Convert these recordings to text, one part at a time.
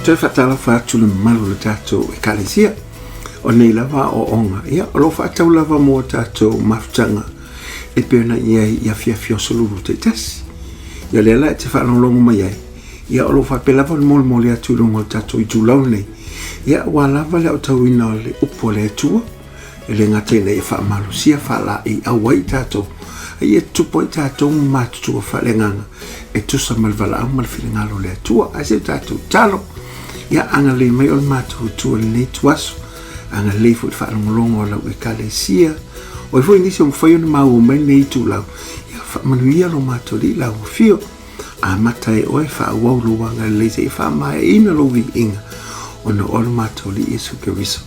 Toe faatalofa atu le mamalu o le tatou Ekalesia. O nei lava aoaoga, ia, o lo o faatatau lava mo a tatou mafutaga e pei ona i ai i afiafi o aso Lulu taitasi. Ia, o lea la e te faalogologo mai ai, ia, o lo o faapea lava ona molimoli atu i luga o le tatou itulau lenei, ia, aua lava le aotauina o le upu a le Atua, E le gata ina ia faamalosia faalaeiau ai i tatou, a ia tutupu ai tatou ma matutua faaleagaga e tusa ma le valaau ma le finagalo o le Atua. Ae se i tatou tatalo, ia agalelei mai o le matou Atua i lenei ituaso, agalelei foi i le faalogologo a lau Ekalesia, o ai foi nisi o mafai ona maua mai lenei itulau, ia faamanuia lo matou Alii i lau afio. Amata e oe faaauau lou agalelei seia faamaeaina lou viiga ona o lo matou Alii Iesu Keriso.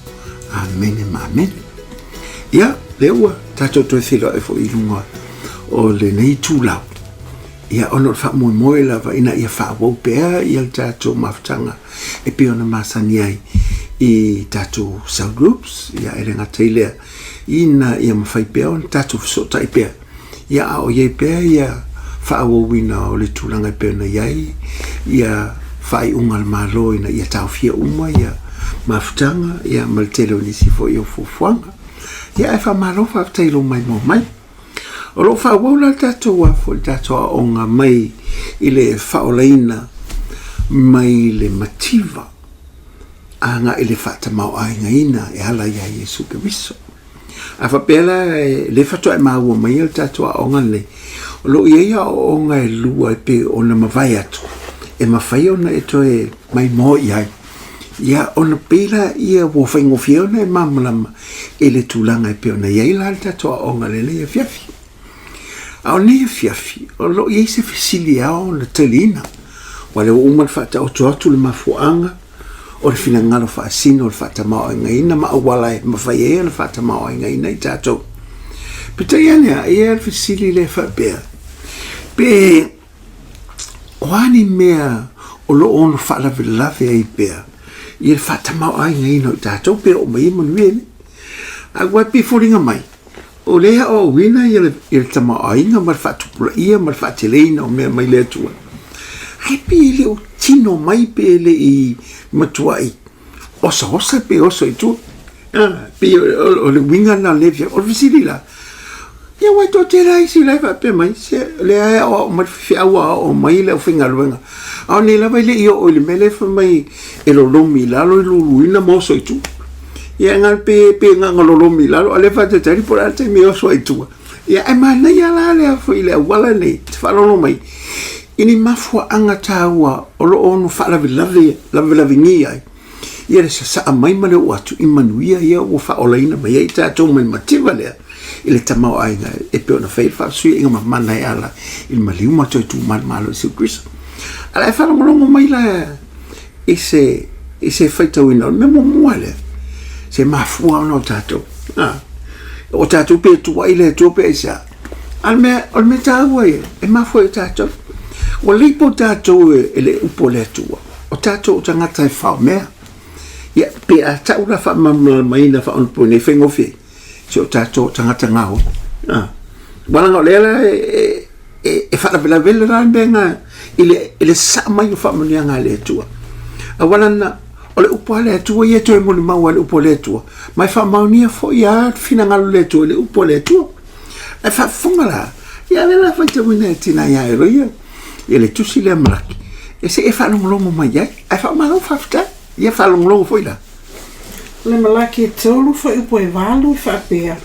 Amene ma amene. Ia, lea ua tatou toe feiloai foi i luga o lenei itulau. Ia, ona o le faamoemoe lava ina ia faaauau pea ia le tatou mafutaga e pei ona masani ai i tatou cell groups, ia e le gata i lea, ina ia mafai pea ona tatou fesootai pea Ia, a o i ai pea ia faaauauina o le tulaga e pei ona i ai ia faaiuga a le Malo ina ia taofia uma ia mafutaga ia ma le tele o nisi foi o fuafuaga. Ia, ae faamalo faafetai i lou maimoa mai. O lo o faaauau la le tatou a foi le tatou aoaoga mai i le faaolaina mai le mativa agai i le faatamaoaigaina e ala iā Iesu Keriso. A faapea la e le faatoa e maua mai le tatou aoaoga lenei, o lo o i ai aoaoga e lua e pei ona mavae atu e mafai ona e toe maimoa i ai. Ia, ona pei lea ua faigofie ona e malamalama i le tulaga e pei ona i ai la le tatou aoaoga i lenei afiafi. A o lenei afiafi, o lo o i ai se fesili e ao ona taliina, aua o lea ua uma ona faataoto atu le mafuaaga o le finagalo faasino o le faatamaoaigaina ma auala e mafai ai ona faatamaoaigaina i tatou. Peitai ane a, e i ai lava le fesili lea e faapea, pe o a ni mea o lo o ono faalavelave ai pea i le faatamaoaigaina o i tatou pe oo mai ai manuia nei. Aua e pei e foliga mai, O lea e aoaoina ia le tamaoaiga ma le faatupulaia ma le faateleina o mea mai le Atua. Ae pei e le o tino mai pe e le i matuai osaosa pe oso i tua. Pei o le uiga lena o lenei afiafi. O le fesili la, ia aua e toatele lava isi la e faapea mai, se o lea e aoao mai le faifeau aoao mai le aufaigaluega, a o nei lava e le i oo i le mea lea fai mai e lolomi i lalo e luluina ma oso i tua. Ia e pe pe na ona lolomi i lalo, a o lea e faatalitali po o le a le taimi e oso ai i tua. Ia ae manaia la lea foi le auala lenei, e te faalogologo mai i ni mafuaaga taua o lo o ono faalavelave lavelavegi ai ia le sasaa mai ma le oo atu i manuia ia ua faaolaina mai ai tatou mai le mativa lea i le tamaoaiga e pei ona fai ai le faafesuiaiga mamana e ala i le maliu ma le toe tuumalemalo i Iesu Keriso. A o le a e faalogologo mai la i se, i se faitauina o le mea muamua lea, se mafua ona o tatou. A, o tatou pe tuuai le Atua pe aisea. A o le mea, o le mea taua ia, e mafua i tatou. Ua lipo tatou e, e le upu a le Atua. O tatou o tagata e faomea. Ia, pe a tau la faamalamalamaina faaonapoina e faigofie, se o tatou o tagata gaoi. A, aua leaga o lea la e, e, e faalavelave le la mea na i le, i le sasaa mai o faamanuiaga a le Atua. Aua lana, o le upu a le Atua ia e toe molimau a le upu a le Atua, ma e faamaonia foi a le finagalo o le Atua i le upu a le Atua. Ae faafofoga la, ia lea la faitauina e tina ia Eloia, ia le tusi lea Malaki, e se e faalogologo mai ai, ae faamalo faafetai, ia faalogologo foi la. Le Malaki e tolu fuaiupu e valu e faapea,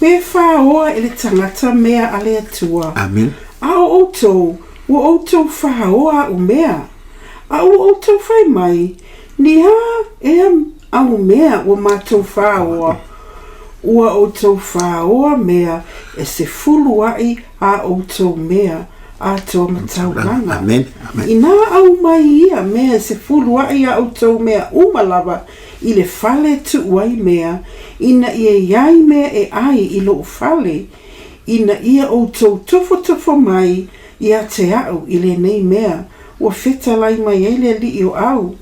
Pe faoa e le tagata mea a le Atua. Amen. A o outou, ua outou faoa aʻu mea. A ua outou fai mai, Ni a ea au mea ua matou faoa? Ua outou faoa mea e sefuluaʻi a outou mea atoa ma taulaga. Amen. Amen. Inā aumai ia mea e sefuluaʻi a outou mea uma lava i le fale e tuu ai mea, ina ia i ai mea e ʻai i loʻu fale, ina ia ʻoutou tofotofo mai ia te aʻu i lenei mea ua fetalai mai ai le Aliʻi o au.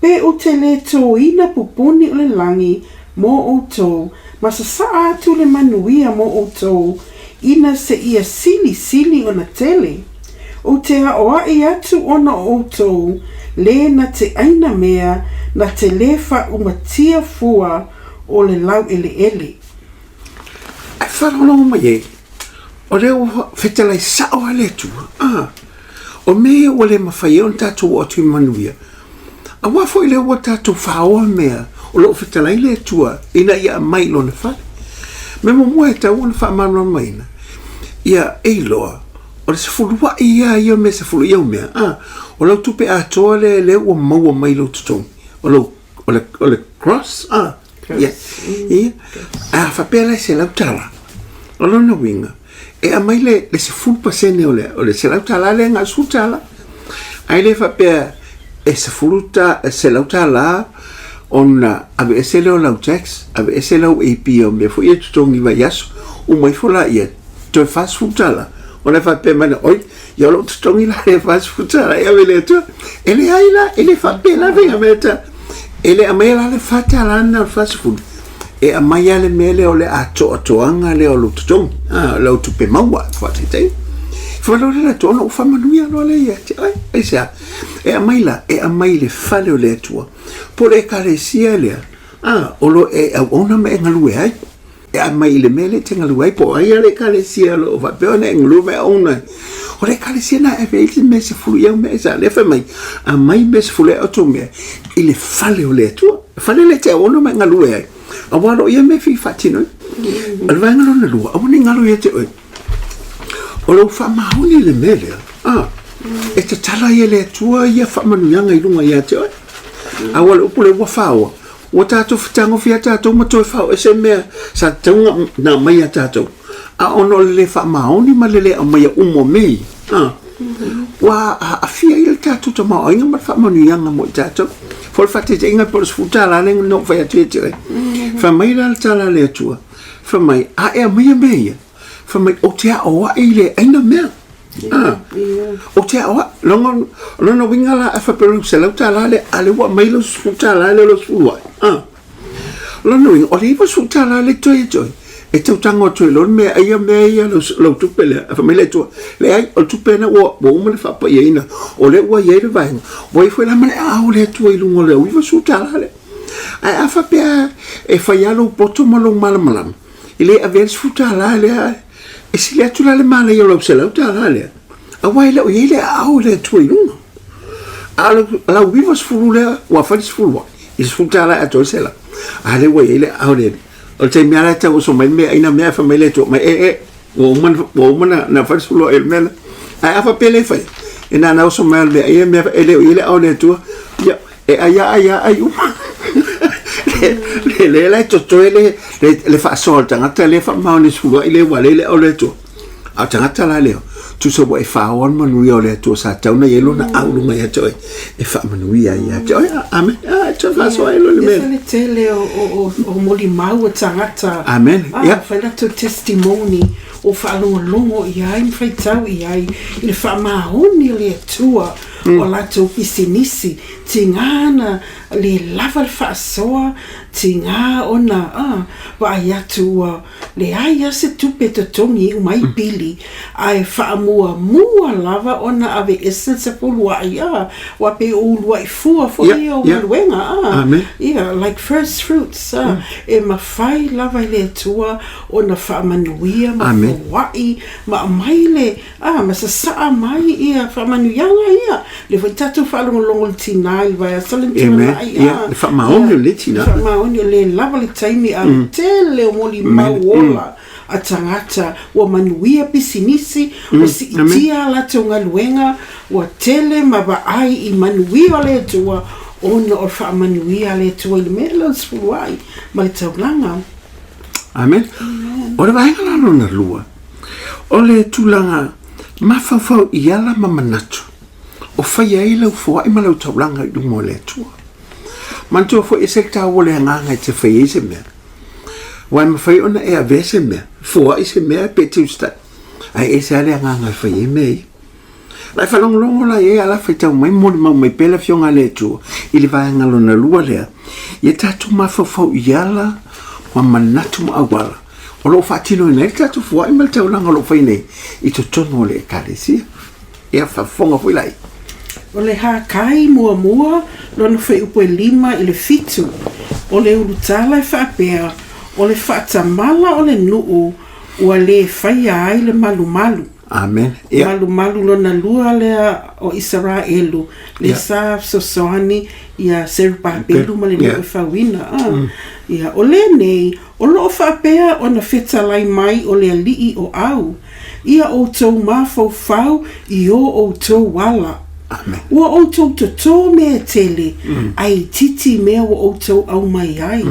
Pe ou te lē tōina pupuni o le lagi mō ʻoutou, ma sasaʻa atu le manuia mō ʻoutou, ina seia silisili ona tele. Ou te aoaʻi atu ona o ʻoutou lē na te ʻaina mea na te lē faaʻumatia fua o le lauʻeleʻele. Ae faalogologo mai ai, o lea ua fetalai sao lava le Atua, a, o mea ia ua le mafai ai ona tatou oo atu i manuia, auā foi lea ua tatou faoa mea o lo o fetalai le Atua ina ia aumai i Lona fale. Mea muamua e tatau ona faamalamalamaina, ia e iloa, o le sefuluaʻi lava ia o mea sefulu i au mea, a, o lau tupe atoa lea lea ua maua mai i lou totogi, o lou, o le, o le gross, a, ia, ia, a faapea la e $100, o lona uiga, e aumai le, le 10% o le, o le $100 lea na o le $10, ae le faapea e sefulu ta, $100 ona aveese lea o lau tax, aveese lau AP o mea foi ia e totogi i vaiaso, uma ifo laia, toe $40, ona e faapea mai lea, oi, ia o lou totogi la lea $40 e ave i le Atua. E leai la, e le faapea la faiga mea ta. E le aumaia la le $4 lena o le 40, e aumai lava le mea lea o le atoatoaga lea o lou totogi, a, lau tupe maua, faataitaiga. Fai mai loa le Atua, ona ou faamanuia loa lea ia te oe. Aisea? E aumai la, e aumai i le fale o le Atua, po o le Ekalesia lea, a, o lo o e auauna ma e galue ai. E aumai i le mea lea e te galue ai, po o ai lava le Ekalesia o lo o faapea ona e galue ma e auauna ai. O le Ekalesia lena e ave ai le mea sefulu i au mea, aisea? Lea fai mai, aumai mea sefulu ai outou mea i le fale o le Atua. Le fale lea e te auauna ma e galue ai, aua o lo o ia mea e fia faatino ai. O le vaega lona lua, aua ne i galo ia te oe, o lou faamaoni i le mea lea, a, e tatala ai e le Atua ia faamanuiaga i luga ia te oe. Aua o le upu lea ua faoa, Ua tatou fetagofia tatou ma toe faaoese mea sa tatau ona aumai ia tatou, a ona o le le faamaoni ma le le aumaia uma o mea ia, a, ua aafia ai le tatou tamaoaiga ma le faamanuiaga mo i tatou. Fo le faataitaiga po o le $10 lea na ou fai atu ia te oe. Fai mai la le tala a le Atua, fai mai, a e aumaia mea ia, fai mai, ou te aoai i le aina mea. Ah, ou te aoai. Lona, lona uiga la, a faapea o lau $100 lea, a lea ua aumai lau $10 lea o lau sefulu ae. Ah. Lona uiga, o le $90 lea toe ia te oe, e tau tago atu ai loa le mea, ai mea ia lau, lau tupe lea. Ae fai mai le Atua, leai, o le tupe lena ua, ua uma le faapaiaina, o lea ua i ai le vaega, ua i ai foi la ma le aao o le Atua i luga o le $90 lea. Ae a faapea e fai lava lou poto ma lou malamalama, e le avea le $10 lea, e sili atu la le manaia o lau $100 lea, aua e le o i ai le aao o le Atua i luga. A o lau 90 lea ua fai le 10 ai, i le $10 e atoa ai le 100. A lea ua i ai le aao o le Alii. O le taimi lava la e tau oso mai le meaai na mea, fai mai le Atua mai, e, e, ua uma, ua uma na, na fai le 10 ai o le mea lea. Ae a faapea le fai, e na ona oso mai lava o le meaai ia mea, e le o i ai le aao o le Atua, ia, E ai a ai a ai uma. Le le la e totoe le le le faasoa o le tagata lea e faamaoni i le sefuluai lea ua le le ao le Atua. A o tagata la lea, tusa ua e faoa le manuia o le Atua sa tatau ona i ai lona au i luga ia te oe e faamanuia ai ia te oe. Amen. A, e toe faasoa ai loa le mea. E ese le tele o, o, o, o molimau a tagata. Amen. Ah, yeah. Fai latou testimony o faalogologo i ai ma faitau i ai i le faamaoni o le Atua. o latou pisinisi, tiga na le lava le faasoa, tiga ona vaai atu ua leai lava se tupe e totogi e uma ai pili, ae faamuamua lava ona aveese le sefuluai, aua pei o uluai fua foi ia o galuega, ia, like first fruits, e mafai lava e le Atua ona faamanuia ma foai ma aumai le Ā, ma sasaa mai ia faamanuiaga ia. Lea foi tatou faalogologo i le tinā i le vaiaso lea na tuanai, ā, Ia, le faamaoni o lenei tinā. Le faamaoni, o le lava le taimi a le tele o molimau ola a tagata ua manuia pisinisi, ua siitia a latou galuega, ua tele ma vaai i manuia o le Atua ona o le faamanuia a le Atua i le mea lea o le sefuluai ma le taulaga. Amen. O le vaega la lona lua, O le tulaga mafaufau i ala ma manatu o faia ai lau foai ma lau taulaga i luma o le Atua. Manatua foi e ese le taua o le agaga e te fai ai se mea. Aua e mafai ona e avea se mea, foai se mea pe te usitai, ae ese lava le agaga e fai ai mea ia. La e faalogologo la i ai a la faitau mai molimau mai pea le Afioga a le Atua i le vaega lona lua lea, ia tatou mafaufau i ala ma manatu ma auala o lo o faatinoina ai le tatou foai ma le taulaga o lo o fai nei i totonu o le Ekalesia. Ia, faafofoga foi la ia. O le Hakai muamua, lona fuaiupu e 5 i le 7, o le ulutala e faapea, O le faatamala o le nuu ua lē faia ai le malumalu. Amene. Ia. Malumalu lona lua lea o Isaraelu, lea sa fesoasoani ia Serubabelu ma le nuu e fauina. Ia, o lenei, O lo o faapea ona fetalai mai o le Alii o Au, ia outou mafaufau i o outou ala. Amen. Ua outou totō mea e tele, ae itiiti mea ua outou aumai ai.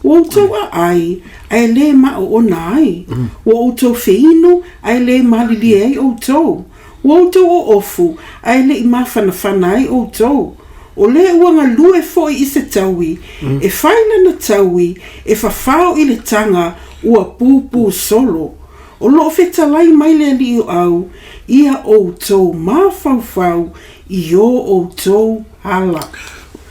Ua outou aai, ae lē maoona ai. Ua outou feinu, ae lē malilie ai outou. Ua outou oofu, ae le i mafanafana ai outou. O le ua galue foi i se taui, e fai lana taui, e fafao i le taga, ua pupū solo. O lo o fetalai mai le Alii o Au, ia outou mafaufau i o outou ala.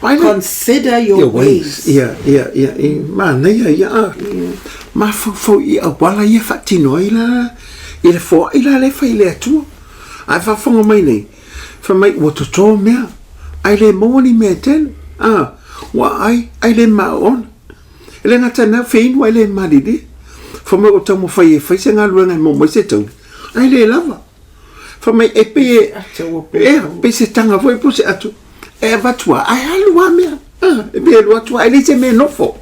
Consider your ways. Ia, ia, ia, i manaia ia, a. Mafaufau i auala ia faatino ai la, i le foai la lea e fai i le Atua. Ae faafofoga mai nei, fai mai ua totō mea, ae le maua ni mea e tele, a, ua aai, ae le maoona. E le gata i lena, feinu ae le malilie. Fai mai ua taumafai e fai se galuega e maua mai se tauli, ae le lava. Fai mai e pei e, e pei se taga foi po o se ato, e avatu lava, ae alu lava mea. E pei e alu atu lava, ae leai se mea e nofo.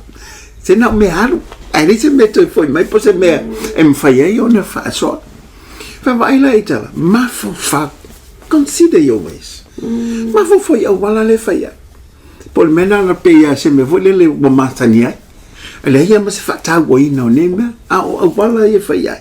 Se na o mea alu, ae leai se mea e toe foi mai po o se mea e mafai ai ona faasoa. Vaavaai la i tala, mafaufau. Consider your ways. Mafaufau i auala lea e fai ai. Po o le mea lena na pei lava se mea foi lele ua masani ai. E leai lava ma se faatauaina o nei mea, a o auala ia e fai ai.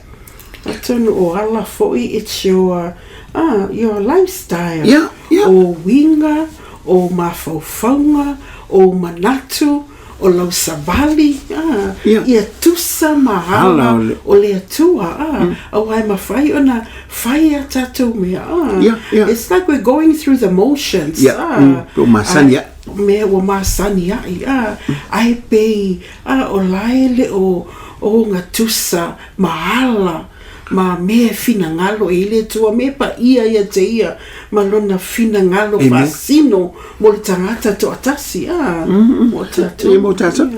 Atonu o ala foi it's your, ah, your lifestyle. Yeah, yeah. O uiga, o mafaufauga, o manatu, o lau savali, ah, Yeah. ia tusa ma Ala ala o le- o le Atua, ah, aua e mafai ona fai a tatou mea, ah. Yeah, yeah. It's like we're going through the motions, Yeah, ah. ua masani ai. Mea ua masani ai, ah, ae pei, ah, o la e le o ogatusa ma ala ma mea e finagalo e i le Atua, me paia ia te ia ma lona finagalo faasino mo le tagata toatasi, ah, mo tatou. Ia, mo tatou.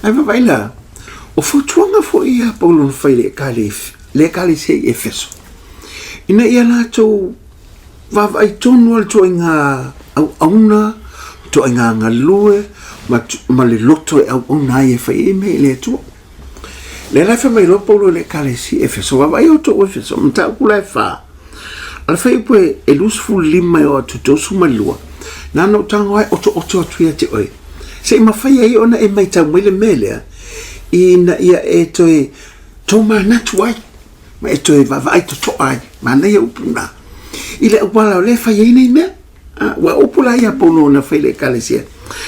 Ae vaavaai la, o fautuaga foi ia a Paulo na fai i le Ekalesia i Efeso, ina ia latou vaavaai tonu lava i le ituaiga auauna, ituaiga galue ma le loto e auauna ai e fai ai mea i le Atua. Lea la e fai mai loa Paulo i le Ekalesia i Efeso, vaavaai outou o Efeso, mataupu la e fa, a le fuaiupu e 25 e oo atu i 32, na ona ou tago lava e otooto atu ia te oe, se i mafai ai ona e matau mai le mea lea, ina ia e toe tomanatu ai, ma e toe vaavaai totoa ai, manaia upu na, i le auala o lea e fai ai nei mea. A, ua upu la ia Paulo na fai i le Ekalesia,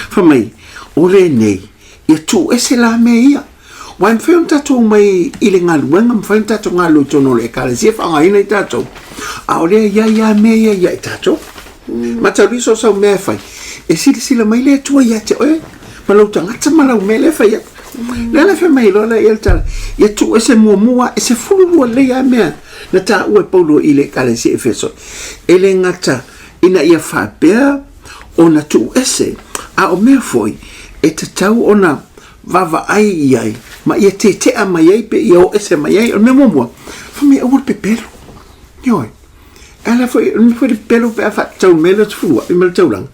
fai mai, o lenei, ia tuu ese la mea ia. Aua e mafai ona tatou omai i le galuega, mafai ona tatou galulue i totonu o le Ekalesia e faaaogaina i tatou, a o lea e i ai lava mea ia ia i tatou. Mataulia so o sau mea e fai, e silasila mai le Atua ia te oe, ma lou tagata ma lau mea lea e fai atu. Lea la e fai mai loa lea le tala, ia tuu ese muamua, e 12 lelei lava mea na taua e Paulo i le Ekalesia i Efeso. E le gata ina ia faapea ona tuu ese, a o mea foi e tatau ona vaavaai i ai ma ia tetea mai ai pe ia o ese mai ai. O le mea muamua, fai mai aua le pepelo. Ioe. E ala foi, o le mea foi le pepelo pe a faatatau mai le 12 ma le taulaga,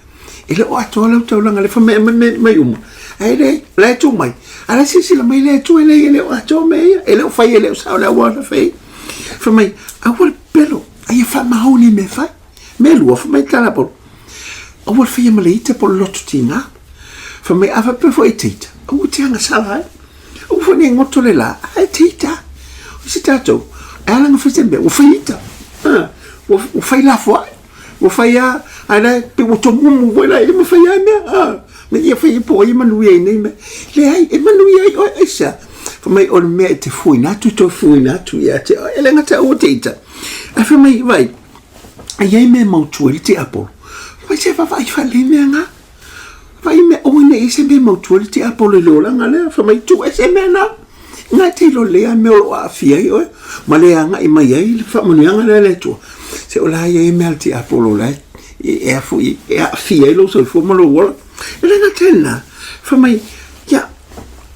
e le o atoa lau taulaga le fai mai aumai mai uma. Ae le, o la e tu mai. A la e silasila mai le Atua e leai e le o atoa mea ia. E le o fai e le o sao le auala fai ai. Fai mai, aua le pepelo, a ia faamaoni i mea e fai. Mea lua, fai mai tala Paulo, aua le faia ma le ita po o le loto tiga. Fai mai, a faapea foi e te ita, aua te agasala ai. Aua foi ne i goto le la, a e te ita. O isi tatou, e ala ona fai se mea, ua fai ita. Ua, ua fai lafoai. Ua fai a, ae la, pe ua tomumu foi la, e le mafai lava mea. Me ia fai po o ai e manuia i nei mea. Leai, e manuia ai oe, aisea? Fai mai, o le mea e te fuaina atu, toe fuaina atu ia te oe. E le gata aua te ita. Ae fai mai, vai, E i ai mea e mautu ai le tiapolo. Fai se vaavaai faalelei mea na. Vaai mea, aua ne i ai se mea e mautu ai le tiapolo i le olaga lea. Fai mai, tuu ese mea na. Na e te iloa lelei lava mea o lo o aafia ai oe ma le agai mai ai le faamanuiaga lea a le Atua. Se o la ia i mea le tiapolo la e a foi e aafia ai lou soifua ma lou ola. E le gata i lena, fai mai, ia,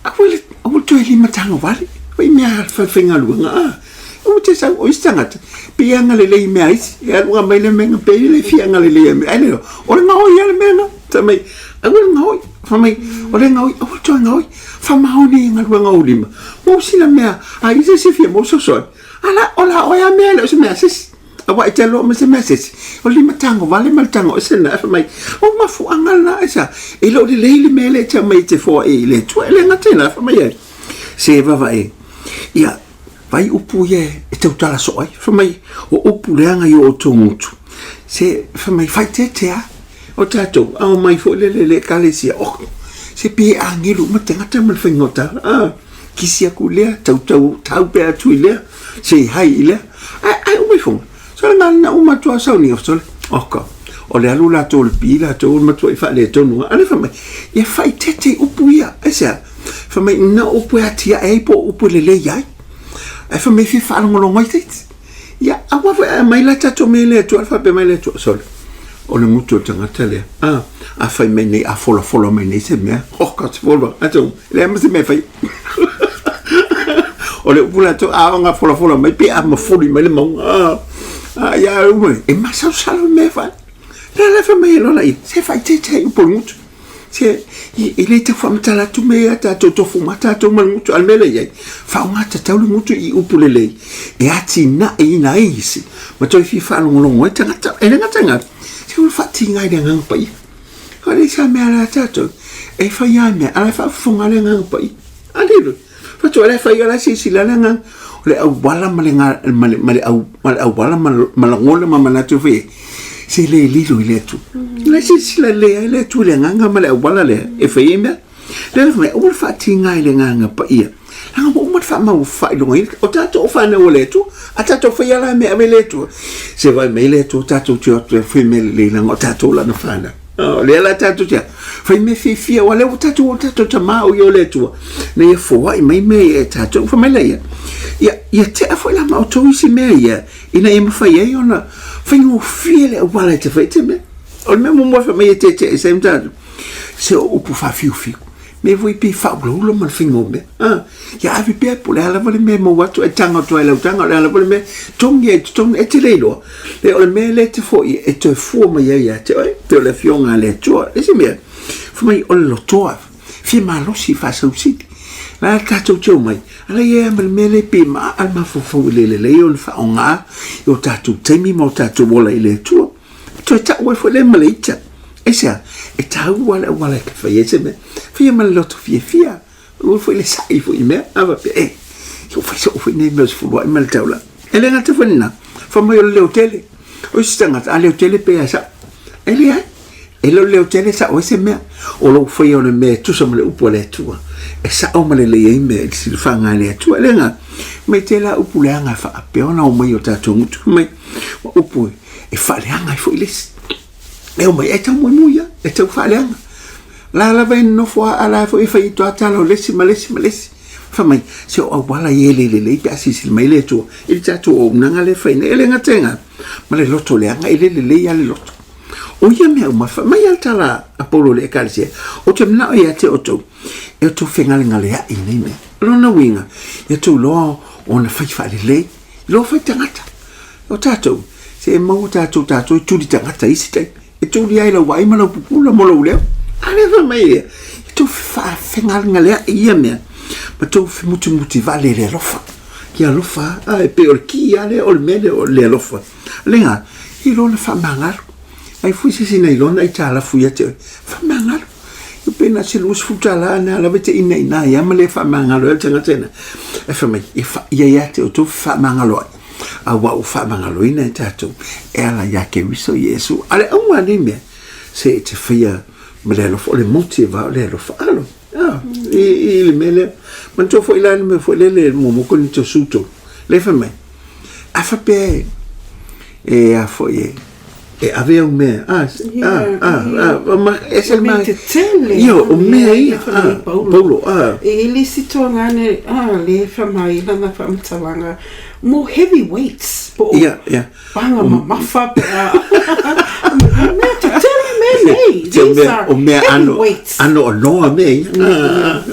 aua le, aua le toe limataga wale, fai mea a le faigaluega, a. Aua te sau, o isi tagata, pei e agalelei i mea a isi, e alu mai le mea na pei le fia agalelei ai mea, ai le, o le gaoi lava le mea lena. Fai mai, aua le gaoi, fai mai, o le gaoi, aua le toe gaoi, faamaoni i galuega o ou lima, maua sina mea, a i se isi e fia maua fesoasoani, a la, o la oe a mea e le o se mea a se isi. Aua e te aloa mai se mea se isi, o le limatago vale ma le tago ese lena, fai mai, o mafuaaga lena, aisea, e le o lelei le mea lea e te aumai e te foai i le Atua, e le gata i lena, fai mai ai, se vaavaai, ia, vai upu ia e tautala soo ai, fai mai, o upu leaga i o outou gutu, se, fai mai, faaeteete lava, o tatou, a omai foi lele i le ekalesia, oh, se pei e agelu uma tagata ma le faiga o tala, ah, kisi aku i lea, tautau, tau pea atu i lea, say hi i lea, ae, ae uma ifoga, sole na na uma atu a sauniga, sole, oka, o le alu latou o le pi latou o le matuai faaletonu, a lea fai mai, ia faaeteete i upu ia, aisea, fai mai, na o upu e atiae ai po o upu e lelei ai, ae fai mai e fia faalogologo ai se isi. Ia, aua foi a aumai la tatou mea i le Atua, faapea mai le Atua, sole, o le gutu o le tagata lea. A, a fai mai nei, a folafola mai nei se mea, oh, ka se fola, a tau, leai ma se mea e fai. O le upu latou, a o nga folafola mai, pe a mafuli mai le mauga, a, a, ia, uma, e masalosalo le mea e fai. Lea la fai mai e lola ia, se faaeteete ai upu o le gutu. Se, e le tau faamatala atu mea ia tatou tofu ma tatou ma le gutu, a o le mea lea e i ai, faaaoga tatau le gutu i upu lelei e atinaeina ai isi ma toe fia faalogologo ai tagata. E le gata i lena, se ua faatiga ai le Agaga Paia. O le isi lava mea la tatou, e fai lava mea, a o la e faafofoga le Agaga Paia. Aleluia. Faatoa la e fai la silasila le agaga, o le auala ma le ma le ma le au ma le auala ma ma lagona ma manatu foi e se le lilo i le Atua. La silasila lelei ai le Atua i le agaga ma le auala lea e fai ai mea. Lea la fai mai, aua le faatiga i le agaga paia. Leaga ua uma ona faamau faailogaina, o tatou o fanau a le Atua, a tatou faia la mea e ave i le Atua, se vaai mai le Atua tatou te o atu e fai mea lelei leaga o tatou lana fanau. O lea la tatou te fai mea fiafia, aua o lea ua tatou o tatou tama o ia o le Atua, na ia foai mai mea ia e tatou. Fai mai lea ia, ia, ia tea foi la ma outou isi mea ia, ina ia mafai ai ona faigofie le auala e te fai te mea. O le mea muamua e fai mai e tetea i se tatou, se o upu faafiufiu. Mea foi pei faaulaula ma le faiga o mea. Ah, ia ave pea po o le a lava le mea e maua atu, e taga atu ai lau taga, o le a lava le mea, togi ai i totonu, e te le iloa. Le o le mea lea e te foi e toe fua mai ai ia te oe, pei o le Afioga a le Atua. Le isi mea, fai mai o le lotoa, fia malosi i faasausili. La e tatou te omai, ala ia ma le mea lea pei maa le mafaufau e le lelei ona faaaoga i o tatou taimi ma o tatou ola i le Atua. Toe tau ai foi lea ma le ita. Aisea? E taua le auala e te fai ai se mea. Faia ma le loto fiafia. Aua foi le sa'i foi i mea. A faapea, e, se ua fai soo foi nei mea o se fuluai ma le taulaga. E le gata foi i lena, fai mai o le leotele. O isi tagata, a leotele pei lava e sa'o. E leai. E le o le leotele e sa'o ai se mea. O lou faia o le mea e tusa ma le upu a le Atua, e sa'o ma lelei ai mea i le silafaga a le Atua. E le gata, mai tēlā upu leaga e faapea ona omai o tatou gutu mai, ma upu e faaleaga ai foi le isi. E omai, e tau muimui lava, e tau faaleaga. La lava e nonofo a, a la foi e fai i toa tala o le isi ma le isi ma le isi. Fai mai, se o auala ia e le lelei pe a silasila mai le Atua i le tatou auaunaga lea e fai nei. E le gata i lena, ma le loto leaga, e le lelei lava le loto. O ia mea uma, fai mai lava le tala a Paulo i le Ekalesia, Ou te manao ia te outou, e outou fegalegaleai i nei mea. O lona uiga, ia outou iloa ona fai faalelei, iloa fai tagata. O tatou, se e maua tatou, tatou e tuli tagata i isi taimi. E tuli ai lau vaai ma lau pupula ma lou leo. A lea fai mai ia, e tou faafegalegaleai ia mea, ma tou femutimuti vale i le alofa. Ia alofa, a, e pei o le ki lava lea o le mea lea o le alofa. Lea, i lona faamagalo. Ai foi se isi na iloa na aitalafu ia te oe. Faamagalo. E pei na o se $20 na lava e te inaina ai lava ma le faamagalo ai le tagata ina. Ae fai mai, ia ia ia te outou fefaamagalo ai. Aua ua faamagaloina e tatou e ala ia Keriso Iesu. A le auga a nei mea, se e te faia ma le alofa, o le moti e va o le alofa. Alo, ah, i, i le mea lea. Manatua foi la le mea foi lele muamua Korinito 13. Lea fai mai, a faapea e, e a foi e, e ave au mea, a, a, a, a, ma, e se ma, tetele, ia, o mea ia, a, Paulo, a. E i le isi tuagane, a, le fai mai lana faamatalaga, More heavy weights po o paga mamafa pe a mea tetele mea nei. These are heavy weights. Ano anoa mea ia.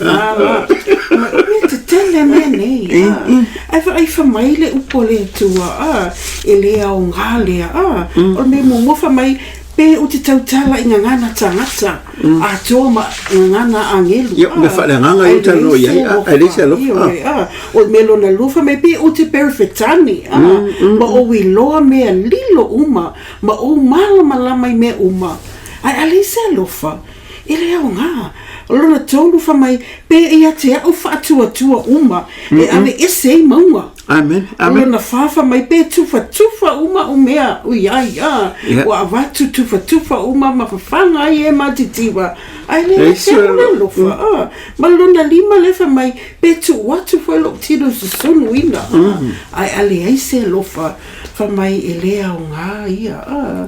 Mea tetele mea nei. Ae vaai fai mai le upu a le Atua, a, e le aoga lea, a, o le mea muamua fai mai, pe ou te tautala i gagana tagata, atoa ma gagana agelu. Ia, o mea faaleagaga ia e talanoa i ai, a, ae leai se alofa. Ioe, a, o le mea lona lua fai mai, pe ou te Perefetani, a, ma ou iloa mea lilo uma, ma ou malamalama i mea uma, ae a leai se alofa, e le aoga. O lona tolu fai mai, pe ia te au faatuatua uma, e aveese ai mauga. Amen, amen. O lona wha fai mai pe tufatufa uma o mea ui ai, a, ua avatu tufatufa uma ma fafaga ai e matitiwa, ae le ia te au le alofa, a. Ma lona lima lea fai mai, pe tuu atu foi lou tino i susunuina, a, ae a leai se alofa, fai mai e le aoga ia, a,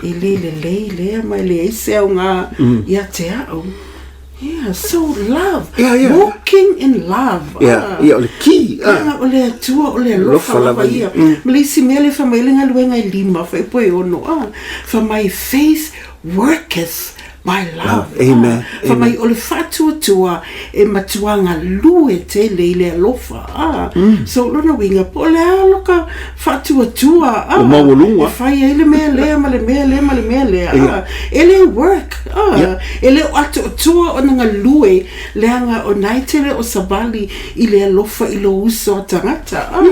e le lelei lea ma e leai se aoga ia te au. Yeah, so love. Yeah. Walking in love. Yeah, ah. Yeah, o le key. Ah. Leaga o le Atua, o le alofa lava ia. Ma le isi mea lea fai mai le galuega e lima, fai po e ono. Ah. Fai mai faith worketh by love. Love. Amen. Ah. Fai mai o le faatuatua e matua galue tele i le alofa. Ah. So lona uiga, po o le a loka faatuatua ah, maualuga. E fai ai le mea lea ma le mea lea ma le mea lea ah, e le work ah, e le o atoatoa ona galue leaga o na e tele o savali i le alofa i lou uso a tagata ah.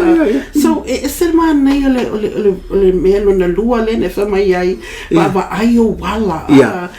So e ese le manaia o le, o le, o le, o le mea lona lua lea na e fai mai ai vaavaai ou ala ah,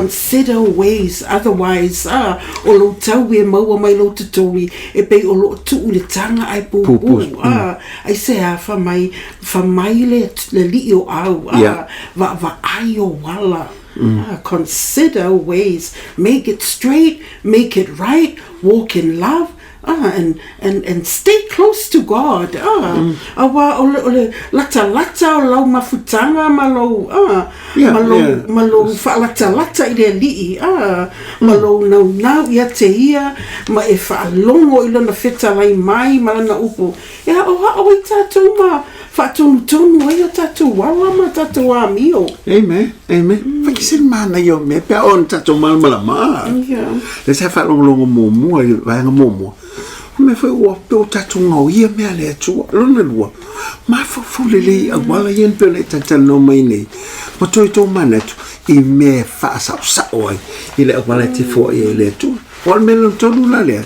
Consider ways otherwise ah, o lou taui e maua mai lou totogi e pei o loo tuu i le taga ae pupū ah, aisea fai mai, fai mai le alii o au ah, vaavaai ou ala ah, consider ways, make it straight, make it right, walk in love Ah, and, and, and stay close to God. Ah, mm. Aua o le, o le latalata o lau mafutaga ma lou, ah, yeah, ma lou, yeah. ma lou faalatalata i le alii, ah, mm. ma lou naunau ia te ia, ma e faalogo i lona fetalai mai ma lana upu. E aʻoaʻo ai tātou ma faatonutonu ai o tātou ala ma tātou amio. Amen, amen. Mm. Fai se manaia o mea, pea o na tātou malamalama. Yeah. Le sa faalogologo muamua i vaega muamua. O mea foi ua pe o tātou ngaoia mea le Atua. Lona lua, mafaufau lelei auala ia na pei ona e talatalanoa mai nei. Ma toe tō manatu i mea e faasaosao ai i le auala e te foai ai i le Atua. O le mea lona tolu la lea,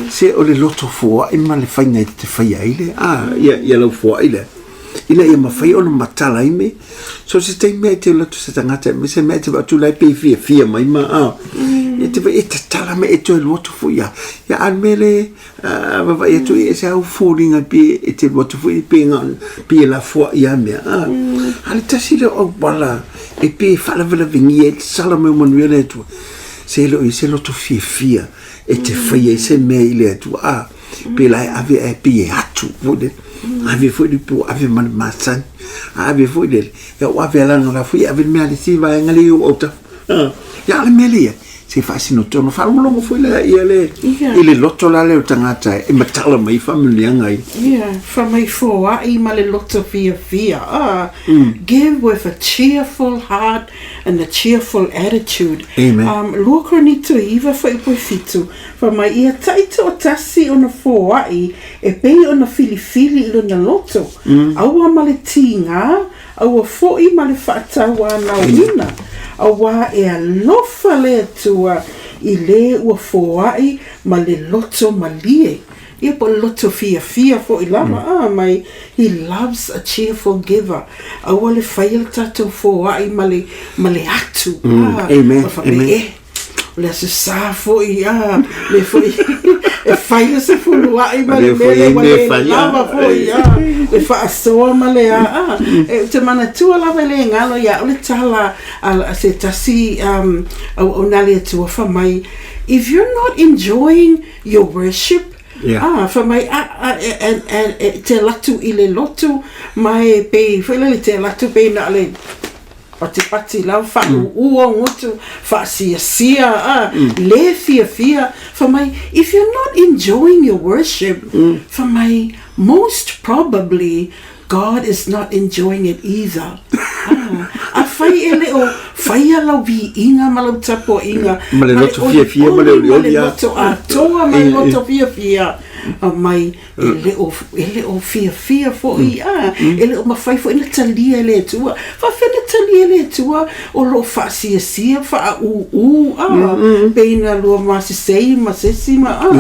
se o le loto foai ma le faiga e te faia ai lea, a, ia, ia lau foai lea, ina ia mafai ona matala ai me. So se taimi mea e te ola atu se tagata, me se mea e te vaai atu la e pei fiafia mai ma, a, e te vaai e tatala me e toe alu atu foi ia. Ia a le mea le, a, vaavaai atu e ese au foliga pe e te alu atu foi pe nga, pe e lafoai ia mea, a. A le tasi lea o auala e pei e faalavelavegia ai le sala mai o manuia le Atua. Se e le o i ai se loto fiafia e te faia ai se mea i le Atua, a, pēlā e ave ae pei e atu foi lele. Ave foi le ipu, ave ma le masani, a ave foi lele, ia ua ave alaga la foi e ave le mea a le isi vaega lea i ou autafa. A, ia a o le mea lea i ai, se i faasino tonu, faalogologo foi la ia le, i le loto la lea o le tagata e matala mai ai faamanuiaga ia. Ia, fai mai foai ma le loto fiafia, a, give with a cheerful heart and a cheerful attitude. Amen. 2 Korinito 9 fuaiupu e 7, fai mai, Ia taitoatasi ona foai e pei ona filifili i lona loto, aua ma le tīgā, aua foʻi ma le faatauanauina, auā e alofa le Atua i lē ua foai ma le loto malie. Ia po o le loto fiafia foʻi lava, a mai, He loves a cheerful giver. Aua le faia le tatou foai ma le, ma le atu, a, Amen, ma faapea, amen. e, o le Aso Sa foi, a, le foi e fai le sefuluai ma le mea lea ua le lava foi, a, le faasoa ma le a, a. E, ou te manatua lava e le galo ia au le tala a, a se tasi um, auauna a le Atua fai mai, If you're not enjoying your worship, Yeah. Ah, fai mai, a, a, e, e, e, e te alu atu i le lotu, ma e pei, foi lele te alu atu pei na o le, Patipati lava, faaūū ou gutu, faasiasia, a, le fiafia, fai mai, if you're not enjoying your worship, fai mai, most probably God is not enjoying it either. A, afai e le o faia lau viiga ma lau tapuaiga, ma le loto fiafia ma le olioli, ma le loto atoa ma le loto fiafia, fai mai, E le o, e le o fiafia foi, a, e le o mafai foi ona talia e le Atua. Faafefea ona talia e le Atua o lo o faasiasia, faaūū, a, pei na lua masesei ma sesi ma, a,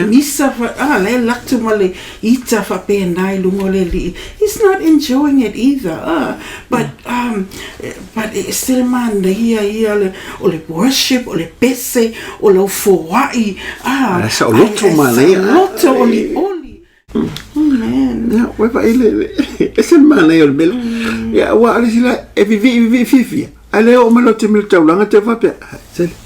misa, a, la e alu atu ma le ita faapena i luga o le Alii. He's not enjoying it either, a, but, um, but e ese le manaia ia o le worship, o le pese, o lau foai, a, Ae saoloto manaia. Saoloto olioli. Amen. Ia, ua vaai le, le, ese le manaia o le mea lea. Ia, aua a le isi la, e vivii vivii fiafia, ae le oo mai loa taimi o le taulaga te faapea, ah, sele,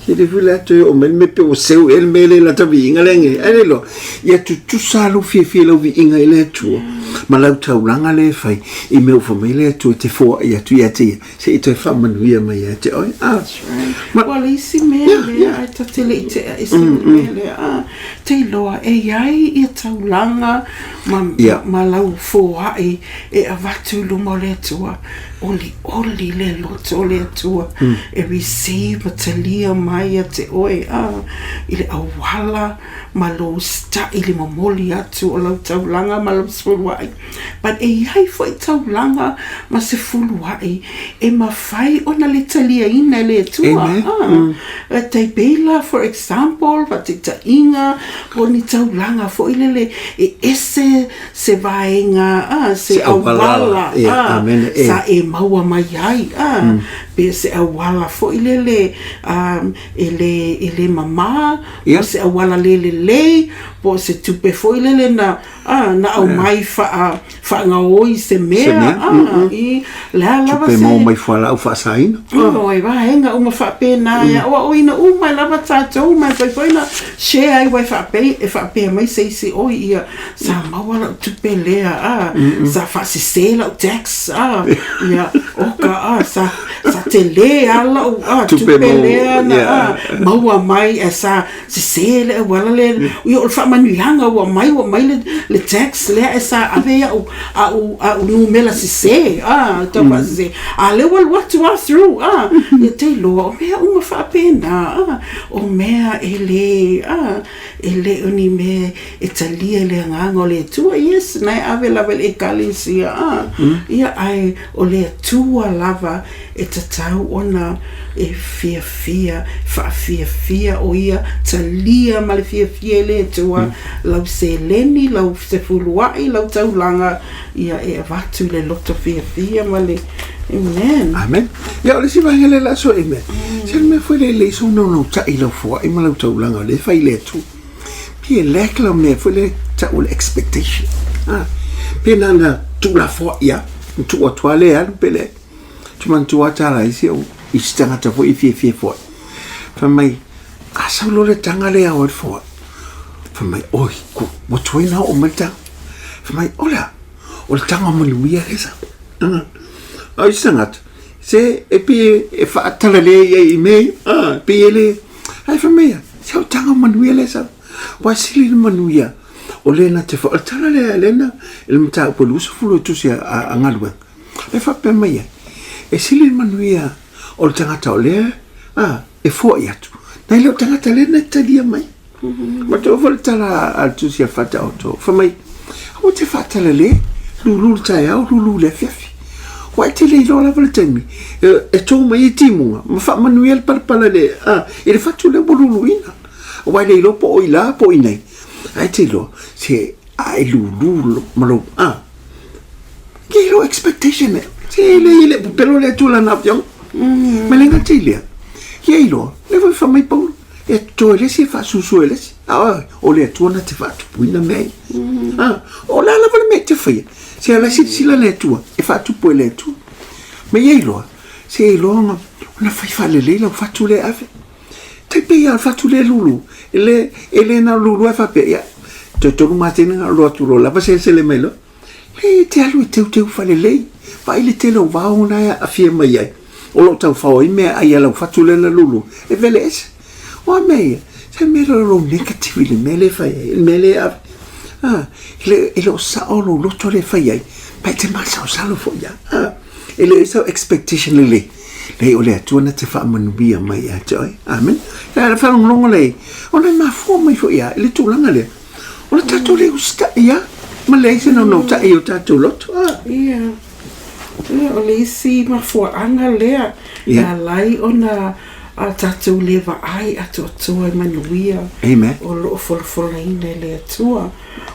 sele foi le a toe oo mai le mea pe ua seu ea le mea lea i lata viiga lea nei. Ae le iloa, ia tutusa lou fiafia i lau viiga i le Atua, ma lau taulaga lea e fai, i mea ua fai mai le Atua e te foai atu ia te ia, Se i toe faamanuia mai ia te oe. Ah. That's right. Ma, Ua le isi mea yeah, lea, yeah. ai ta te le i tea ese mm, le mea lea. Ah, te iloa, e iai ia taulaga ma, yeah. ma, ma lau foai e avatu i luma o le Atua. Oli oli le loto o le Atua. E receive ma talia mai ia te oe. Ah, i le auala ma lou sita'i le momoli atu o lau taulaga ma lau sefulua'i. But e i ai foi taulaga ma sefulua'i e mafai ona le taliaina e le Atua. Amen. Ah, e tai pei la, for example, faataitaiga, po o ni taulaga foi lele e ese se vaega, ah, se Se auala, auala, yeah, ah, amen, e. sa e maua mai ai, ah, pe se auala foi lele, ah, e le, e le mamā, Yeah. po o se auala le lelei, po o se tupe foi lele na, ah, na aumai faa, faagaoi se mea, Se mea, ah, i le a lava Tupe se... maua mai fualaau faasaina. Oi, vaega uma faapena e aoaoina uma ai lava tatou ma e fai foi ona share ai ua e faapea, e faapea mai se isi, oi ia, sa maua lau tupe lea, ah, sa faasese lau tax, ah, ia, oka, ah, sa, sa tele lava lau, ah, Tupe tupe maua, lea na, yeah. ah, maua mai ae sa sese le auala lea, ia o le faamanuiaga ua aumai, ua aumai le, le tax lea ae sa ave ai au, au, au numera sese, ah, tau faasese. A lea ua alu atu lava through, ah, ia te iloa, o mea uma faapena, ah, o mea e le, ah, e le o ni mea e talia i le agaga o le Atua, yes, na e ave lava i le Ekalesia, ah, ia, ae o le Atua lava e tatau ona e fiafia, faafiafia o ia talia ma le fiafia e le Atua lau seleni, lau sefulua'i, lau taulaga, ia e avatu i le loto fiafia ma le Amen. Amen. Ia, o le isi vaega lea o le a soe mea, se le mea foi lea e lelei sou naunauta'i i lau foa'i ma lau taulaga o lea e fai i le Atua. Pe e lack lau mea foi lea e ta'u o le expectation. Ah, pe na ona tuulafoa'i lava, na tuu atu lava lea e alu pe leai. Te manatua lava tala isi au isi tagata foi e fiafia foai. Fai mai, a sau loa le taga lea ao ai le foai. Fai mai, oi, ua tuai ona oo mai le taga. Fai mai, o le a? O le taga manuia lea sau. A o isi tagata, se e pei e faatalale ia i mea ia, ah, pei e le, ae fai mai ia, se o le taga manuia lea sau. Ua sili le manuia o lea na te foai. O le tala lea, lea na, i le mataupu e 20 e tusi a galuega. E faapea mai ai, e sili le manuia o le tagata o lea a, e foai atu, nai lo tagata lea na talia mai. Ma te foi le tala a le tusi a Faataoto, fai mai, aua te faatalale, lulu le taeao, lulu le afiafi. Ua e te le iloa lava le taimi, e tō mai ai timuga, ma faamanuia le palapala le, a, i le fatu lea ua luluina. Aua e le iloa po o i la po o i nei. Ae te iloa, se a e lulu ma lou, a, Ke lou expectation e. Se le i le pupelo le Atua lana afioga. Ma le gata i lea, ia iloa, lea foi fai mai Paulo, e totoe e le isi e faasusu e le isi. A o le Atua na te faatupuina mea ia. A, o le a lava le mea e te faia, se ala silasila le Atua, e faatupu e le Atua. Ma ia iloa, se iloa ona, ona fai faalelei lau fatu lea e ave. Tai pei lava o le fatu lea e lulu, e le, e le na o le lulu lava e faapea, ia, toe tolu masina ona alu atu loa lava selesele mai loa. E te alu e teuteu faalelei, vaai le tele o vao na e aafia mai ai. O lo o taufao ai mea ai a lau fatu lea na lulu, e vele ese. O a mea ia? Se mea lea o lou negative i le mea lea e fai ai, le mea lea e ave. A, e le o sao lou loto lea e fai ai, ma e te masalosalo foi lava. A, e le o i ai sau expectation lelei, leai o le Atua na te faamanuia mai ia te oe. Amene. Le faalogologo lea, ona e mafua mai foi lava i le tulaga lea, O le tatou le usitai lava ma leai se naunautai i o tatou loto. Ah. Ia. Ia, o le isi mafuaaga lea e ala ai ona a tatou le vaai atoatoa i manuia Amen. o lo o folafolaina e le Atua.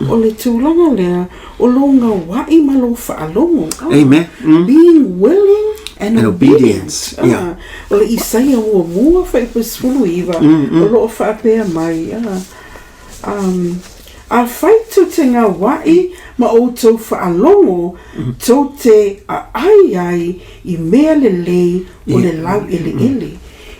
O le tulaga lea, o lou gaua'i ma lou faalogo. Ah. Amen. Being willing and, And obedient. obedience. Yeah. Ah, o le Isaia muamua fuaiupu 19, o lo o faapea mai. Ah, Um, afai tou te gauaʻi ma outou faalogo, tou te aʻai ai i mea lelei o le lauʻeleʻele.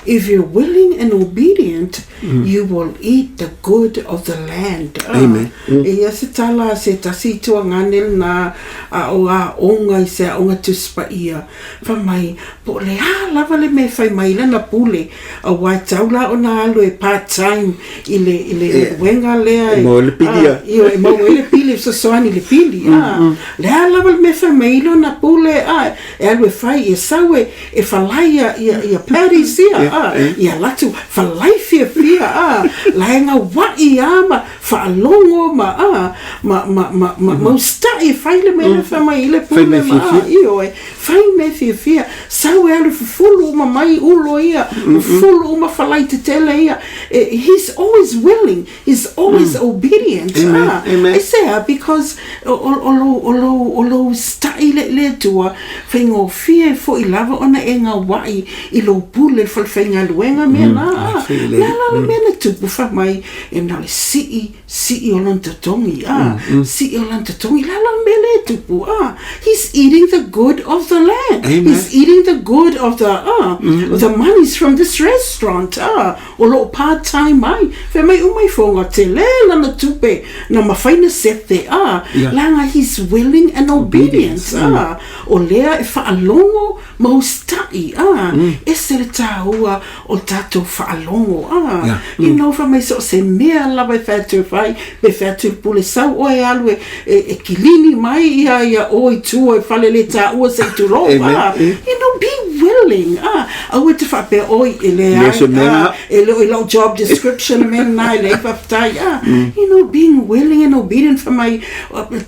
If you're willing and obedient, you will eat the good of the land. Ah, Amen. Eia se tala a se tasi i tuagane lena a o aoga i se aoga Tusi Paia, Fai mai, po o le a lava le mea e fai mai ai lana pule, aua e tau la ona alu e part time i le, i le galuega lea e maua ai le pili a. Ioe, e maua ai le pili, e fesoasoani i le pili, a. Le a lava le mea e fai mai ai lona pule, a, e alu e fai, e sau e, e falai ia, ia, ia patties ia, a, ia latou falai fiafia, a, la e gauaʻi a ma faalogo ma, a, ma, ma, ma, ma, ma usitai e fai le mea lea e fai mai ai le pule ma, a, ioe. Fai mea fiafia, sau e alu fufulu uma mai ulo ia, fufulu uma falai tetele ia. He's always willing, he's always obedient. Amen, amen. Aisea, because o, o, o lou, o lou, o lou usitai i le Atua, faigofie foi lava ona e gauaʻi i lou pule i le falefaigaluega mea na. Le a la le mea na tupu, fai mai, e na o le sii Sii o lona totogi, a, sii o lona totogi, le a la le mea lea e tupu, a, he's eating the good of the land. Amen. He's eating the good of the, a, the monies from this restaurant, a, o lo o part time ai. Fai mai uma ifo nga tele lana tupe na mafai na sete, a, leaga he's willing and obedient, a, o lea e faalogo ma usitai, a, ese le tāua o le tatou faalogo, a, Yeah. you know, fai mai so o se mea lava e fai atu e fai, pe fai atu i le pule sau oe e alu e, e, e kilini mai ia, ia oe i tua i fale le tāua se i tulou, Amen. a, you know, be willing, a, aua e te faapea oi e Le leai, se mea. a, e le o i lau job description mea lena e leai faafetai, a, you know, being willing and obedient fai mai,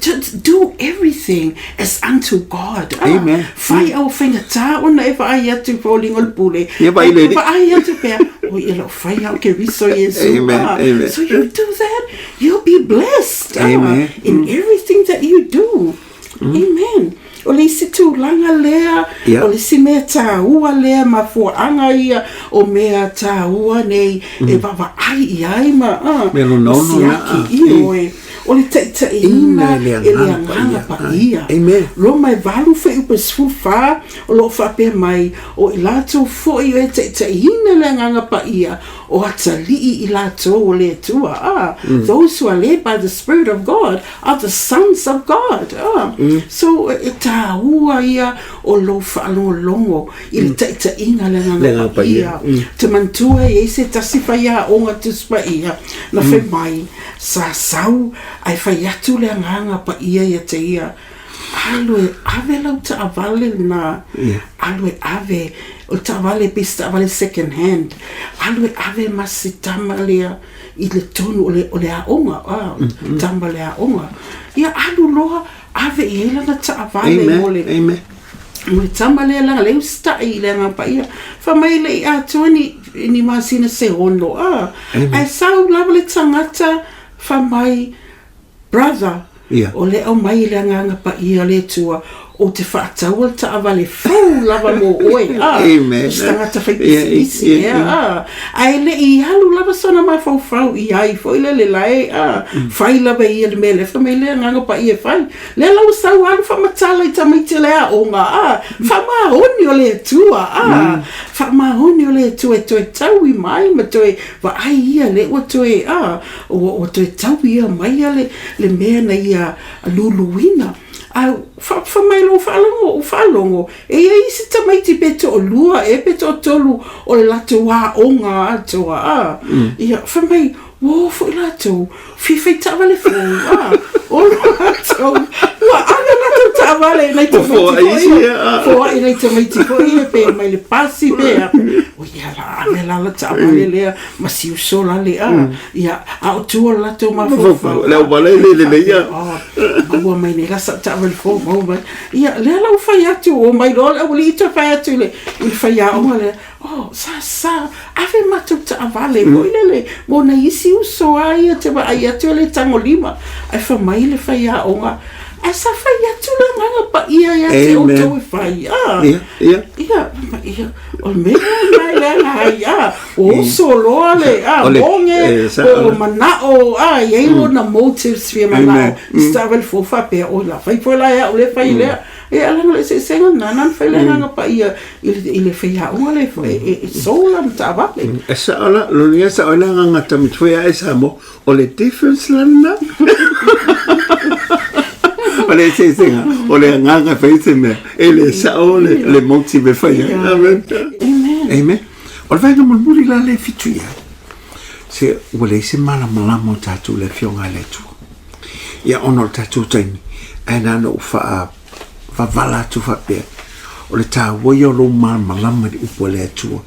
to do everything as unto God. Ah, Amen. Fai au faigata ona e vaai atu i foliga o le pule. Ia vaai le Alii. Vaai atu pea, oi e lau fai au ke riso Iesu. Amen, Ah, amen. So you do that, you'll be blessed ah, Amen. in everything that you do. Amen. O le isi tulaga lea, Ia. o le isi mea tāua lea, mafuaaga ia o mea tāua nei e vaavaai i ai ma, ah, Mea lona ma ono na, siaki ah, ioe. O le taitaiina e le e le Agaga Agaga Paia. Amen. Roma e 8:14, o lo o faapea mai, O i latou foi e taitaiina le Agaga Paia, o atalii i latou o le Atua. Ah, Those who are led by the Spirit of God are the sons of God. Ah, So, e tāua ia o lou faalogologo i le taitaiga a le Agaga Paia. Te manatua e i ai se tasi faiaoga Tusi Paia na fai mai, Sa sau ae fai atu le Agaga Paia ia te ia, Alu e ave lau taavale lena, alu e ave, o le taavale pei se taavale second hand, alu e ave ma si tama lea i le tonu o le, o le aoga, ah, tama o le aoga. Ia alu loa ave i ai lana taavale Amen, mo le, amen. mo le tama lea leaga lea e usitai i le Agaga Paia. Fai mai e le i atoa ni, ni masina se ono, ah, ae sau lava le tagata fai mai, Brother, Ia. o le aumai i le Agaga Paia o le Atua, ou te faataua le taavale fou lava mo oe, ah, Amen. o se tagata fai pisinisi, Ia, ia, ea, ah. Ae le i alu lava sona mafaufau i ai foi lele la e, ah, fai lava e ia le mea lea, fai mai le Agaga Paia e fai. Lea la ua sau alu faamatala i tamaiti o le aoga, ah, faamaoni o le Atua, ah, faamaoni o le Atua e toe taui mai ma toe vaai ia lea ua toe, ah, ua, ua toe tau ia mai le, le mea na ia luluina. Ae fai mai lou faalogo, ou faalogo, e i ai isi tamaiti pe toalua ea pe toatolu o le latou aoga atoa, a, ia, fai mai, ua o foi latou, fia fai taavale fou, a, o latou, ua ave latou taavale i nai tamaiti foi ia, foai nai tamaiti foi ia, pe mai le pasi pe a, o ia la, ave la la taavale lea, ma si uso la le, a, ia, a o tua o le latou mafaufau. Le auala e le lelei ia. Maua mai nei la sau taavale fou, maua mai. Ia, lea la ua fai atu, ua omai loa le aualii toe fai atu i le, i le faiaoga lea, oh, sa, sa, ave matou taavale foi lele mo nai isi uso lava ia te vaai atu e le tagolima. Ae fai mai le faiaoga, ae sa fai atu le Agaga Paia ia te outou e fai, a. Ia, ia. Ia, ia, o le mea lena e leaga ai, a, ua oso loa le, a, moge, po o manao, a, e i ai lona motives fia manao, se taavale fou faapea, oi la, fai foi la e au lea fai lea. Ia, leaga o le eseesega lena, na ona fai le Agaga Paia i le faiaoga lea e sold lana taavale. E sao la, lona ia sao ai le agaga tamaiti foi a e Samoa, o le difference la lena. O le eseesega, o le agaga e fai ai se mea, e le sao le motive e fai ai. Amen. Amen. Amen. O le vaega mulimuli la lea e fitu i ai, se ua leai se malamalama o tatou i le Afioga a le Atua. Ia, ona o le tatou taimi, ae na ona ou faavavala atu faapea, o le taua ia o lou malamalama i le upu a le Atua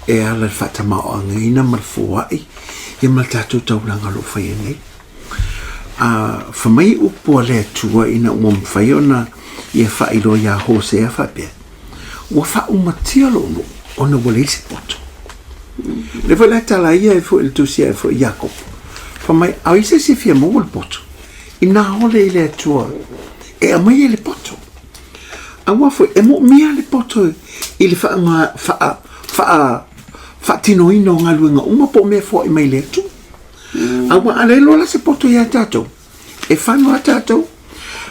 e ala i le faatamaoaigaina ma le foai ia ma le tatou taulaga o lo o faia nei. A fai mai upu a le Atua ina ua mafai ona ia faailoa iā Hosea faapea, Ua faaumatia lou nuu ona ua leai se poto. Lea foi la e tala ia ai foi le tusi ai foi Iakopo. Fai mai, a o i se isi e fia maua le poto, inā ole i le Atua e aumai ai le poto. Aua foi, e moomia le poto i le faa, faa, faa, faatinoina o galuega uma po o mea e foai mai le Atua. Aua a leai loa la se poto ia tatou, E fano a tatou.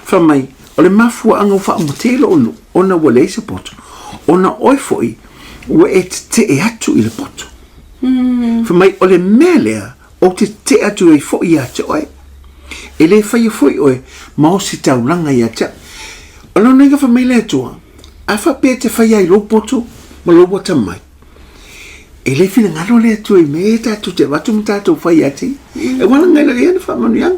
Fai mai, o le mafuaaga ua faaumate ai lou nuu, ona ua leai se poto, ona oe foi ua e tetee atu i le poto. Fai mai, o le mea lea ou te tetee atu ai foi ia te oe. E le faia foi oe ma ositaulaga ia te au. O lona uiga fai mai le Atua, a faapea e te faia ai lou poto ma lou atamai, E le finagalo le Atua i mea ia tatou te avatu ma tatou fai ia te ia. E wala ngai lo ia na whaamanuiaga.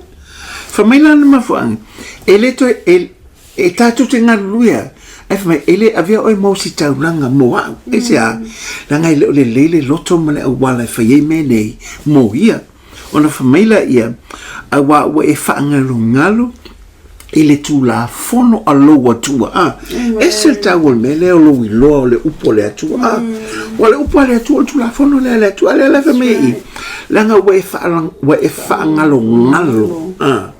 Fai mai la na mafuaaga, e le toe, e, e tatou te galulue a, ae fai mai, e le avea oe ma ositaulaga mo au. Aisea? Leaga e le o lelei le loto ma le auala e fai ai mea nei mo ia. Ona fai mai laia, Auā ua e faangalongalu i le Tulafono a lou Atua. A, ese le taua o le mea lea o lou iloa o le upu a le Atua. A, ua le upu a le Atua o le Tulafono lea a le Atua. A lea la e fai mai ai i, leaga ua e faala, ua e faagalogalo. A,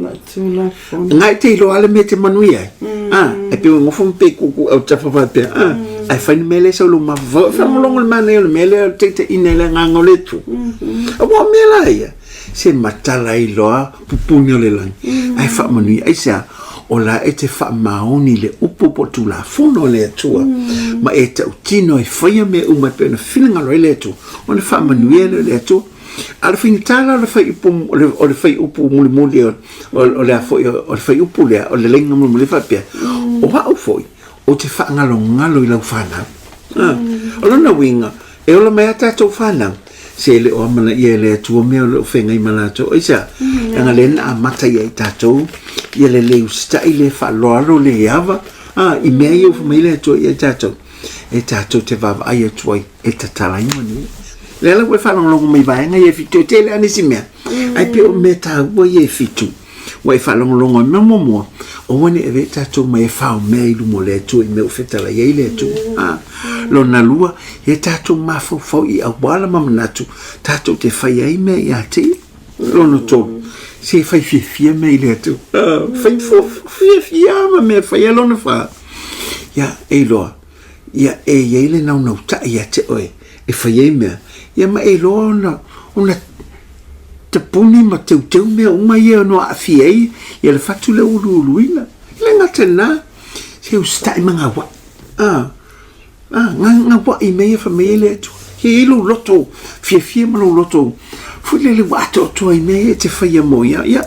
nga e te iloa le mea e te manuia ai. A, e pei ua nofo ma pe kuku au tafa faapea. A, ae fai le mea lea sau lou mafaufau. E faalogologo le manaia o le mea lea o le taitaiina i le agaga o le Atua. Aua o mea la ia, se matala ai loa pupuni o le lagi, ae faamanuia. Aisea? O la e te faamaoni i le upu po o le Tulafono a le Atua, ma e tautino e faia mea uma e pei ona finagalo ai le Atua, ona faamanuia lea o le Atua. A o le faigata la o le fuaiupu, o le fuaiupu mulimuli o, o le a foi, o le fuaiupu lea, o le laina mulimuli faapea, o au foi, ou te faagalogalo i lau fanau. O lona uiga, e ola mai a tatou fanau, se e le o amanaia e le Atua mea o lo o feagai ma latou. Aisea? Leaga lea na amata ia i tatou ia le le usitai, le faaaloalo, le ava, i mea ia ua fai mai le Atua ia i tatou, e tatou te vaavaai atu ai e tatala ai manuia. Lea la ua e faalogologo mai i vaega ia e fitu, e tele lava nisi mea, ae pei o mea taua ia e fitu. Ua e faalogologo ai, mea muamua, aua ne i avea tatou ma e faomea i luma o le Atua i mea ua fetalai ai le Atua. A. Lona lua, ia tatou mafaufau i auala ma manatu tatou te fai ai mea ia te ia. Lona tolu, se fai fiafia mea i le Atua. A, fai fiafia ma mea fai ai. Lona fa, ia e iloa, ia e i ai le naunautai ia te oe e fai ai mea, ia ma e iloa ona, ona tapuni ma teuteu mea uma ia ono aafia ai ia le fatu lea ua luuluina. E le gata i lena, se usitai ma gauai. A, a, gauai i mea ia fai mai ai le Atua. Ia i ai lou loto fiafia ma lou loto foi lele ua atoatoa i mea ia e te faia mo ia. Ia,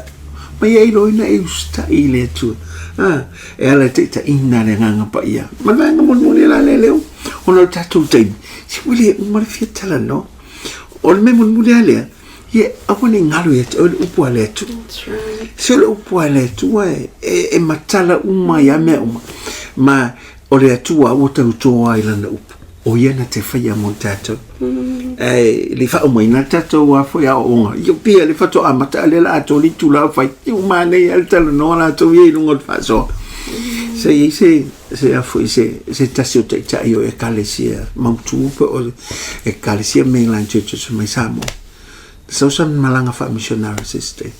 Ma ia iloaina e usitai i le Atua, a, e ala i le taitaiina a le Agaga Paia. Ma le vaega mulimuli la lea leo, ona o le tatou taimi, se ua le uma le fia talanoa. O le mea mulimuli lava lea, ia aua ne i galo ia te oe le upu a le Atua. Se o le upu a le Atua e, e, e matala uma ai lava mea uma. Ma o le Atua ua tauto ai lana upu. O ia na te whaia mo tātou. E le whaaumaina le tātou a foi aoaoga. Ia pia le whatoa amata a le la ato li tula whai. I uma nei a le talanoa lātou ia i lunga o le whaasoa. Se i se se a foi se se tasi o taitai o ekalesia mautu pe o ekalesia mainland churches mai Samoa. Sau sa malanga wha-missionary se se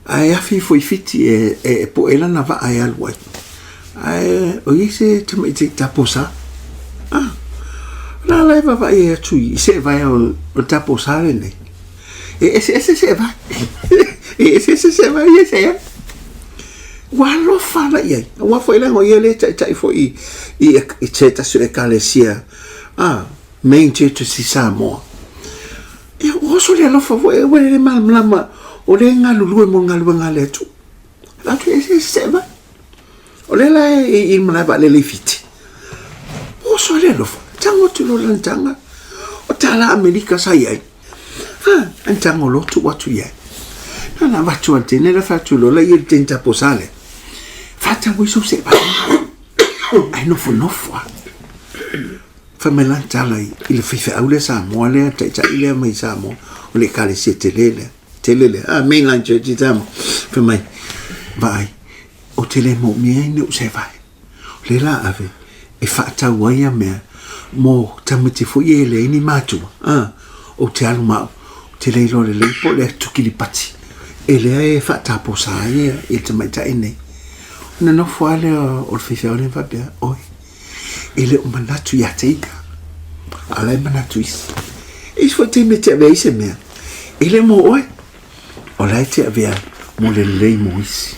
Ae afi ifo i Fiti e, e, e poe lana vaa e alu ai. Ae o iai se tamaiti taposa. Ah, la la e vavaai e atu i se vae o, o taposa lenei. E ese ese se vae. e ese ese se vae ia se Ua alofa la iai. Ua foi lengo ia le taitai foi i, i, i te tasi o ekalesia. Ah, Main Churches i Samoa. Ia, ua oso le alofa foi, ua le malamalama, o lea e galulue mo le galuega a le Atua. La atu e se se mai. O lea la e i malae vaalele i Fiti. Ua oso le alofa. Tango atu loa lana taga. O tala Amerika sa i ai. Ha, an tango loa tuu atu i ai. Na na avatu a le teine la fai atu loa la ia le teine taposa lea. Faatau ai sou seevae. Ai nofonofo lava. Fai mai lana tala i le faifeau lea Samoa lea, taitai lea mai Samoa, o le ekalesia tele lea, tele lea, ah, mainline church i Samoa. Fai mai, vaai, ou te le moomia ai ni ou seevae. O lea la ave e faatau ai ia mea mo tamaiti foi ia e leai ni matua, ah, ou te alu ma au, ou te le iloa lelei po o le atu kiripati, e lea e faataposa ai ia le tamaitai nei. Ona nofo lava lea o le faifeau lea ma faapea, oi, E le o manatu ia te ia, a o la e manatu isi. E isi foi taimi e te avea ai se mea, e le mo oe, o la e te avea mo le lelei mo isi.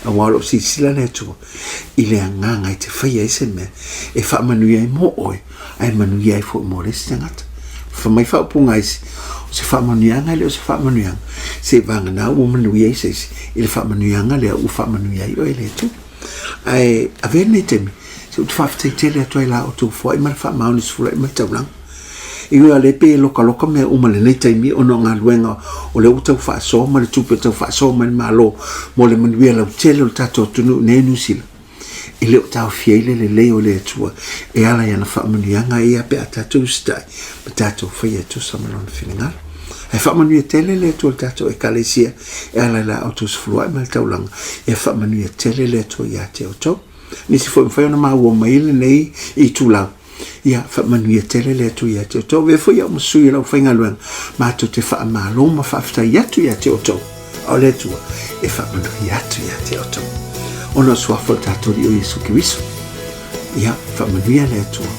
Aua o lo o silasila le Atua i le agaga e te faia ai se mea e faamanuia ai mo oe, ae manuia ai foi mo le isi tagata. Fai mai faaupuga a isi, o se faamanuiaga e le o se faamanuiaga, seiavagana ua manuia ai se isi i le faamanuiaga lea ua faamanuia ai oe e le Atua. Ae avea lenei taimi, se ou te faafetai tele atu ai la outou foai ma le faamaoni sefulai ma le taulaga. E ui lava lea pei e lokaloka mea uma i lenei taimi ona o galuega o lea ua tau faasoa ma le tupe e tau faasoa mai le Malo mo le manuia lautele o le tatou atunuu i nei Niu Sila, e le o taofia ai le lelei o le Atua e ala i ana faamanuiaga ia pe a tatou usitai ma tatou faia e tusa ma Lona finagalo. Ae faamanuia tele le Atua i le tatou Ekalesia e ala i la outou sefuluai ma le taulaga, ia faamanuia tele le Atua ia te outou. Nisi foi mafai ona maua mai lenei itulau, ia faamanuia tele le Atua ia te outou. Avea foi au ma sui o le aufaigaluega, matou te faamalo ma faafetai atu ia te outou, a o le Atua e faamanuia atu ia te outou. Ona o suafa o le tatou Alii o Iesu Keriso, ia faamanuia le Atua.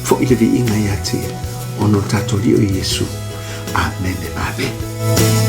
Foi le viiga ia te ia, ona o le tatou Alii o Iesu. Amene ma amene.